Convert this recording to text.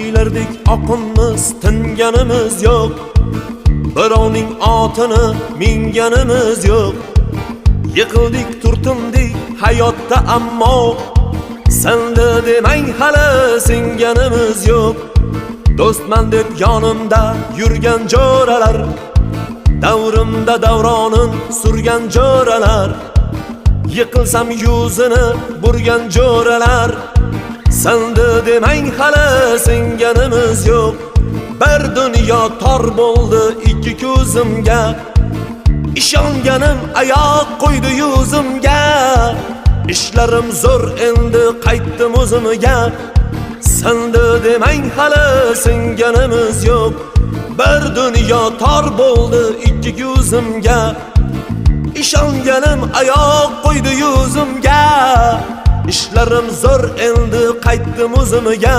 Soylardek oqinmiz, tinganimiz yo'q. Birovning otini minganimiz yo'q. Yiqildik, turtindik hayotda, ammo sindi demang hali singanimiz yo'q. Do'stman deb yonimda yurgan jo'ralar, davrimda davronin surgan jo'ralar, yiqilsam yuzini burgan jo'ralar, sindi demang hali singanimiz yo'q. Bir dunyo tor bo'ldi ikki ko'zimga, ishonganim oyoq qo'ydi yuzimga. Ishlarim zo'r, endi qaytdim o'zimga. Sindi demang hali singanimiz yo'q. Bir dunyo tor bo'ldi ikki ko'zimga, ishonganim oyoq qo'ydi yuzimga. Ishlarim zo'r, endi qaytdim o'zimga. Sindi demang hali singanimiz yo'q. Bir dunyo tor bo'ldi ikki ko'zimga, ishonganim oyoq qo'ydi yuzimga. Ishlarim zo'r, endi qaytdim o'zimga.